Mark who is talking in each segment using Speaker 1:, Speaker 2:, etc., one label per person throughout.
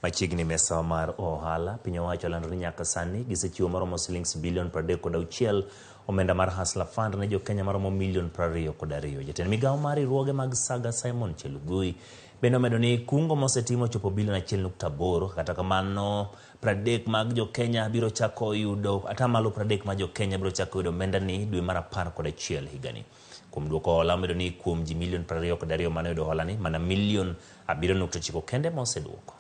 Speaker 1: Machiegni mesa mar ohala, piny owacho olando ni nyaka sani gisechiwo maromo silings bilion 36 omenda mar Hustler Fund ne jokenya maromo milion 22. Jatend migawo mar riwruoge mag Saga Simon Chelugui bende omedo ni kungo mosetim ochopo bilion 1.8 kata kamano 30 mag jokenya biro chako yudo atamalo 30 mag jokenya biro chako yudo omenda ni dwe mar 11 higani. Kuom duoko hola omedo ni kuom ji milion 22 mane oyudo hola ni mana milion 7.9 kende ma oseduoko.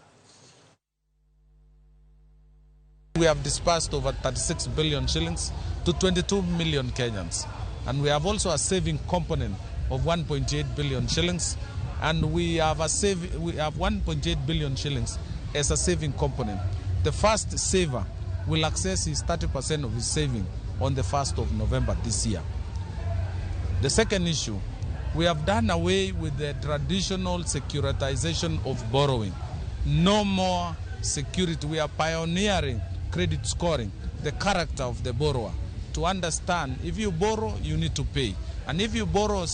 Speaker 2: We have disbursed over 36 billion shillings to 22 million Kenyans. And we have also a saving component of 1.8 billion shillings. And we have 1.8 billion shillings as a saving component. The first saver will access his 30% of his saving on the 1st of November this year. The second issue, we have done away with the traditional securitization of borrowing. No more security. We are pioneering credit scoring, the character of the borrower, to understand if you borrow, you need to pay. And if you borrow,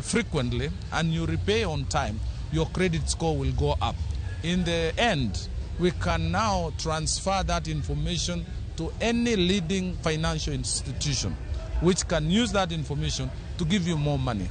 Speaker 2: frequently and you repay on time, your credit score will go up. In the end, we can now transfer that information to any leading financial institution, which can use that information to give you more money.